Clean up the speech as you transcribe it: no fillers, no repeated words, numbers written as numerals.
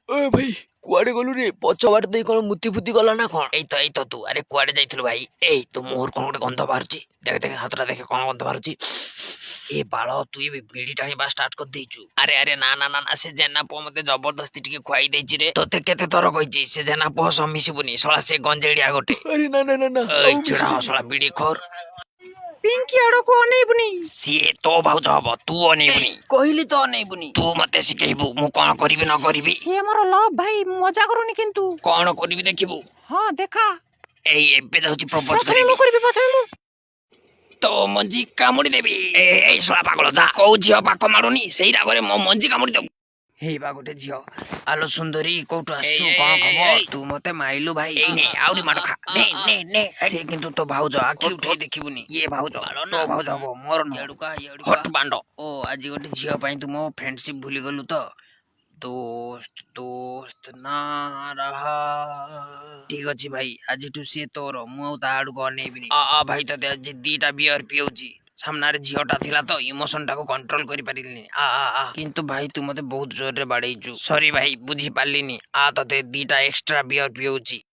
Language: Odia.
ଏ ଭାଇ, କୁଆଡେ ଗଲୁ ରେ? ପଛ ବାଟ ଦେଇ କଣ ମୁତି ଫୁତି ଗଲା ନା କଣ? ଏଇ ତ, ଏଇ ତ ତୁ। ଆରେ, କୁଆଡେ ଯାଇଥିଲୁ ଭାଇ? ଏଇ ତୋ ମୁହଁରୁ କଣ ଗୋଟେ ଗନ୍ଧ ବାହାରୁଛି। ଦେଖ ଦେଖ, ହାତଟା ଦେଖେ, କଣ ଗନ୍ଧ ବାହାରୁଛି। ଏ ବାଳ, ତୁ ଏବେ ବିଡି ଟାଣିବା ଷ୍ଟାର୍ଟ କରିଦେଇଛୁ? ଆରେ ଆରେ, ନା ନା ନା ନା, ସେ ଜେନା ପୁଅ ମତେ ଜବରଦସ୍ତି ଟିକେ ଖୁଆଇ ଦେଇଛି ରେ। ତୋତେ କେତେ ଥର କହିଛି, ସେ ଜେନା ପୁଅ ସହ ମିଶିବୁନି। ଶଳା ସେ ଗଞ୍ଜେଡିଆ ଗୋଟେ। ଆରେ ନା ନା ନା ନା। ଏଇ ଛିଡା ହ, ଶଳା ବିଡି ଖୋର। ପିଙ୍କି ଆଡକୁ ଅନେଇବୁନି। ସିଏ ତୋ ଭାଉଜ ହବ, ତୁ ଅନେଇବୁନି? କହିଲି ତ ଅନେଇବୁନି। ତୁ ମତେ ଶିଖେଇବୁ ମୁଁ କଣ କରିବି ନ କରିବି? ସିଏ ମୋର ଲଭ୍ ଭାଇ, ମଜା କରୁନି କିନ୍ତୁ। କଣ କରିବି ଦେଖିବୁ। ହଁ, ଦେଖା। ଏଇ ଏବେ ଯାଉଛି ପ୍ରପୋଜ ପ୍ରଥମେ କରିବି। ମୁଁ କରିବି, ପ୍ରଥମେ ମୁଁ। ତୋ ମଞ୍ଜି କାମୁଡି ଦେବି। ଏ ଏଇ ଶଳା ପାଗଳ, ଯା। କୋଉ ଝିଅ ପାଖ ମାଡୁନି, ସେଇ ରାଗରେ ମୋ ମଞ୍ଜି କାମୁଡି ଦେବୁ। ହେଇ ବା ଗୋଟେ ଝିଅ। ଆଲୋ ସୁନ୍ଦରୀ, କୋଉଠୁ ଆସିଛୁ? କଣ ଖବର? ତୁ ମତେ ମାଇଲୁ ଭାଇ। ଏଇ ନେ, ଆହୁରି ମାଡ ଖା। ନେ ନେ ନେ। ସେ କିନ୍ତୁ ତୋ ଭାଉଜ, ଆଖି ଉଠେଇ ଦେଖିବୁନି। କିଏ ଭାଉଜ? ତୋ ଭାଉଜ ହବ, ମୋର ନୁହଁ। ହଟ ବାଣ୍ଡ। ଓ, ଆଜି ଗୋଟେ ଝିଅ ପାଇଁ ତୁ ମୋ ଫ୍ରେଣ୍ଡସିପ ଭୁଲିଗଲୁ ତ? ଦୋସ୍ତ ଦୋସ୍ତ ନା ରହା। ଠିକ ଅଛି ଭାଇ, ଆଜିଠୁ ସିଏ ତୋର, ମୁଁ ଆଉ ତା ଆଡକୁ ଅନେଇବିନି। ଆ ଆ ଭାଇ, ତତେ ଆଜି 2ଟା ବିୟର ପିଉଛି। ସାମ୍ନାରେ ଝିଅଟା ଥିଲା ତ ଇମୋସନ ଟାକୁ କଣ୍ଟ୍ରୋଲ କରିପାରିଲିନି। ଆ ଆ ଆ। କିନ୍ତୁ ଭାଇ, ତୁ ମତେ ବହୁତ ଜୋରରେ ବାଡେଇଛୁ। ସରି ଭାଇ, ବୁଝିପାରିଲିନି। ଆ, ତତେ 2ଟା ଏକ୍ସଟ୍ରା ବିୟର ପିଉଛି।